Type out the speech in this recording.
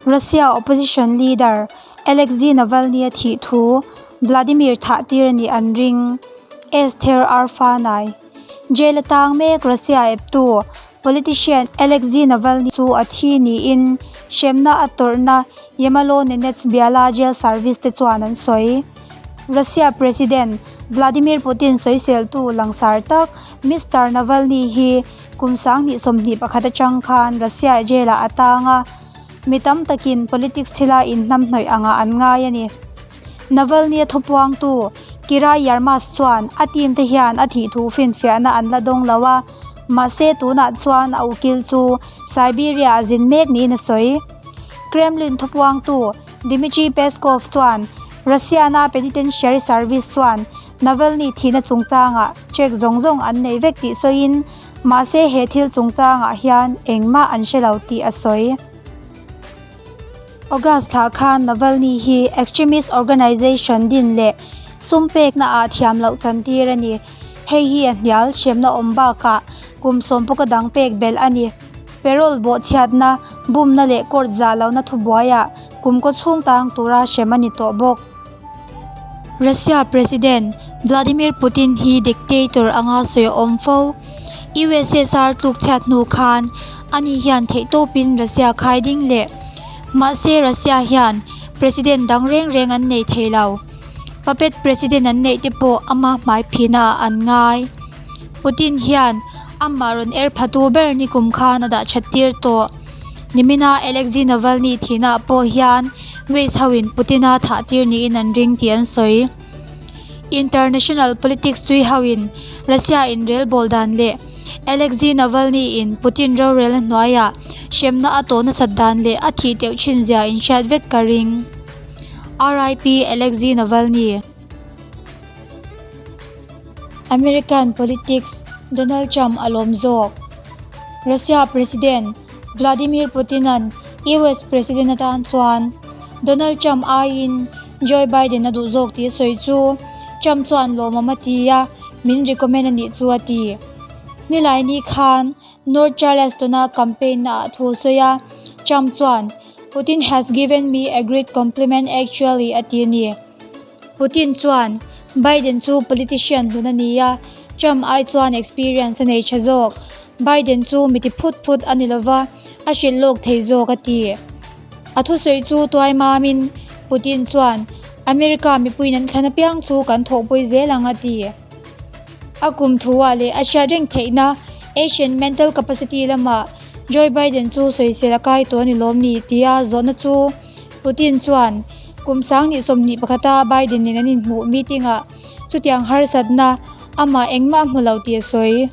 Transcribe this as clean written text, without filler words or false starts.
Russia opposition leader Alexei Navalny a thih thu Vladimir thah tir a nih an ring. Esther Arfanai. Jail a tang mek Russia eptu politician Alexei Navalny chu a thi niin hremna a tawrhna Yamalo-Nenets biala jail service te chuan an sawi. Russia President Vladimir Putin sawiseltu langsar tak Mister Navalny hi Kum 2021 atang khan Russia jail-ah a tang a, mi tam takin politics thila inhnamhnawih angah an ngai a ni. Navalny-a thupuangtu Kira Yarmyush chuan a team te hian a thih thu finfiahna an la dawng lo a, mahse tunah chuan a ukil chu Siberia-ah zin mek niin a sawi. Kremlin thupuangtu Dmitry Peskov chuan Russia-na Penitentiary Service chuan Navalny thihna chungchangah check zawng zawng an nei vek tih sawiin, mahse he thil chungchangah hian engmah an hre lo tih a sawi. August thlah khan Navalny hi extremist organization din leh sum pekna ah thiam loh chantir a ni. Hei hi a hnial hremna awm bakah kum sawmpawka dang pek belh a ni. Parole bawhchhiatna, bumna leh court zah lohna thubuaiah kum kaw chhung tang tura hrem a ni tawh bawk. Russia President Vladimir Putin hi dictator anga sawi a awm fo. USSR tluk chhiat hnu khan ani hian theihtawpin Russia khai ding leh. Mahse Russia hian President dang reng reng an nei thei lo. Puppet President an neih te pawh ama hmai phina ah an ngai. Putin hian amah rawn er phatu ber nikum khan a dah that tir tawh. Nimina Alexei Navalny thihnaah pawh hian West hoin Putin-a thah tir niin an ring tih an sawi. International politics tui hoin Russia in relbawl dan leh Alexei Navalny-in Putin rorelna hnuaiah hremna a tawh nasat dan leh a thih teuh thin zia inhriat vek ka ring. RIP Alexei Navalny. American politics Donald Trump a lawm zawk. Russia President Vladimir Putin-a'n US President atan chuan Donald Trump aiin Joe Biden a duh zawk tih a sawi chu Trump chuan lawmawm a ti a, min recommend a nih chu a ti. Nilaini khan North Charleston-a campaign-na ah thu a sawi a, Trump chuan, Putin has given me a great compliment actually a ti a ni. Putin chuan, Biden chu politician hlun a ni a, Trump ai chuan experience a nei tha zawk. Biden chu mi ti phut phut a ni lova, a hrilh lawk thei zawk a ti. A thusawi chu tuai mamin Putin chuan, America mipuiin an thlan apiang chu kan thawhpui zel ang a ti. A kum thuah leh a hriat reng theihna Asian mental capacity lamah Joe Biden chu sawisel a kai tawh a ni lawm ni tia zawhna chu Putin chuan kum 2021 a Biden nen an inhmuh meeting ah chutiang harsatna amah engmah a hmu lo tih a sawi.